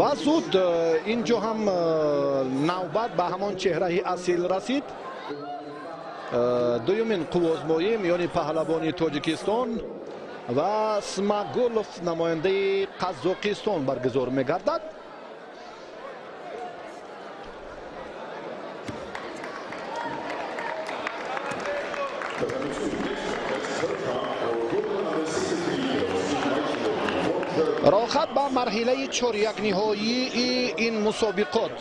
Ва зуд инҷо ҳам навбат ба ҳамон чеҳраи асил расид. Дуюмин қуввозмоӣ миёни паҳлавони Тоҷикистон ва Смагулов, намояндаи Қазоқистон, баргузор мегардад. Роҳат ба марҳилаи чорякниҳоии ин мусобиқот.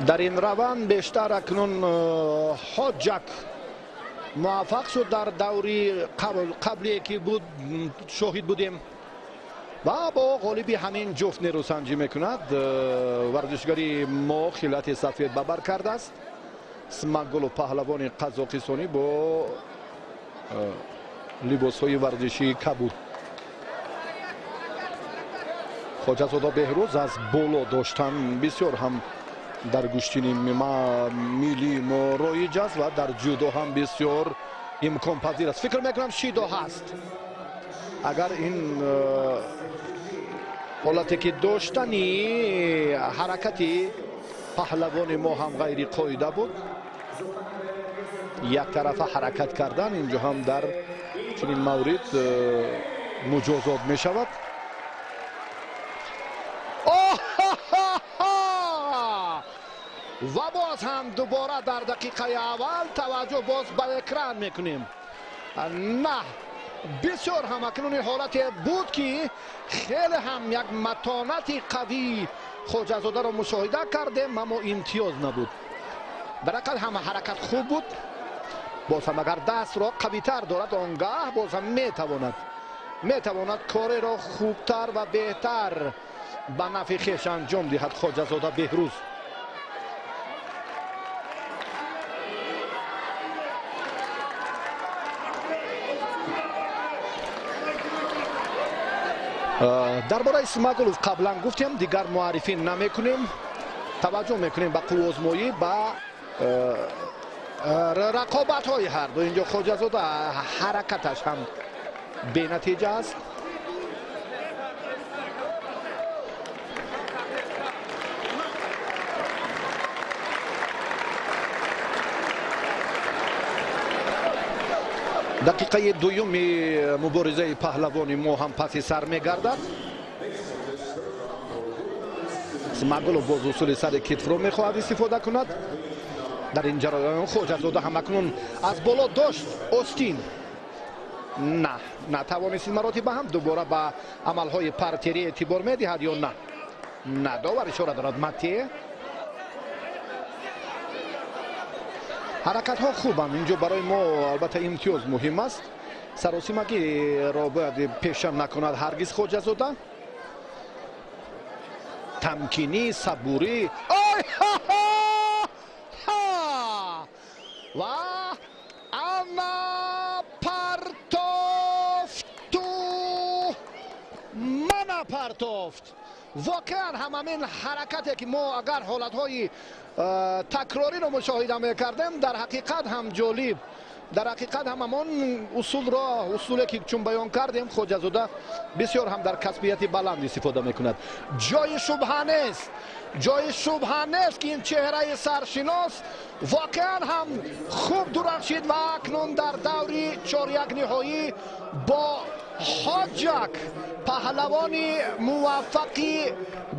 Дар ин раванд бештар акнун Ҳоҷак муваффақ шуд дар даври қаблие ки буд шоҳид будем ва бо ғолиби ҳамин ҷуфт нерӯсанҷӣ мекунад. Варзишгари мо хилати сафед ба бар кардааст. Смагулов, паҳлавони қазоқистонӣ, бо либосҳои варзишии кабуд. Хоҷазода Беҳрӯз аз боло доштан бисёр ҳам дар гӯштини миллии мо роиҷ аст ва дар ҷудо ҳам бисёр имконпазир аст. Фикр мекунам шидо ҳаст. Агар ин ҳолате ки доштани ҳаракати паҳлавони мо ҳам ғайриқоида буд, яктарафа ҳаракат кардан инҷо ҳам дар чунин маврид муҷозот мешавад. Ва боз ҳам дубора дар дақиқаи аввал таваҷҷӯҳ боз ба экран мекунем. На, бисёр ҳам акнун ҳолате буд ки хеле ҳам як матонати қавии Хоҷазодаро мушоҳида кардем, аммо имтиёз набуд. Дар ҳақиқат ҳам ҳаракат хуб буд. Боз ҳам агар дастро қавитар дорад, он гаҳ боз ҳам метавонад кореро хубтар ва беҳтар ба нафъи хеш анҷом диҳад Хоҷазода Беҳрӯз. Дар бораи Смагулов қаблан гуфтем, дигар муаррифӣ намекунем. Таваҷҷӯҳ мекунем ба қуввозмоӣ, ба рақобатҳои ҳарду. Инҷо Хоҷазода ҳаракаташ ҳам бенатиҷа аст. Дақиқаи дуюми муборизаи паҳлавони мо ҳам паси сар мегардад. Смагулов боз усули сари китфро мехоҳад истифода кунад. Дар ин ҷараён Хоҷазода ҳам акнун аз боло дошт остин. На, натавонист ин маротиба ҳам дубора ба амалҳои партерӣ эътибор медиҳад ё на? На, довар ишора дорад мате. Ҳаракатҳо хубанд инҷо барои мо, албатта имтиёз муҳим аст. Саросимагиро бояд пеша накунад ҳаргиз Хоҷазода. Тамкинӣ, сабурӣ. Ой ва ана партофту мана партофт. Воқеан ҳам ҳамин ҳаракате ки мо агар ҳолатҳои такрориро мушоҳида мекардем, дар ҳақиқат ҳам ҷолиб, дар ҳақиқат ҳам ҳамон усулро, усуле ки чун баён кардем, Хоҷазода бисёр ҳам дар касбияти баланд истифода мекунад. Ҷои шубҳа нест, ҷои шубҳа нест ки ин чеҳраи саршинос воқеан ҳам хуб дурахшид ва акнун дар даври чорякниҳоӣ бо Ҳоҷак, паҳлавони муваффақи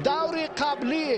даври қаблӣ.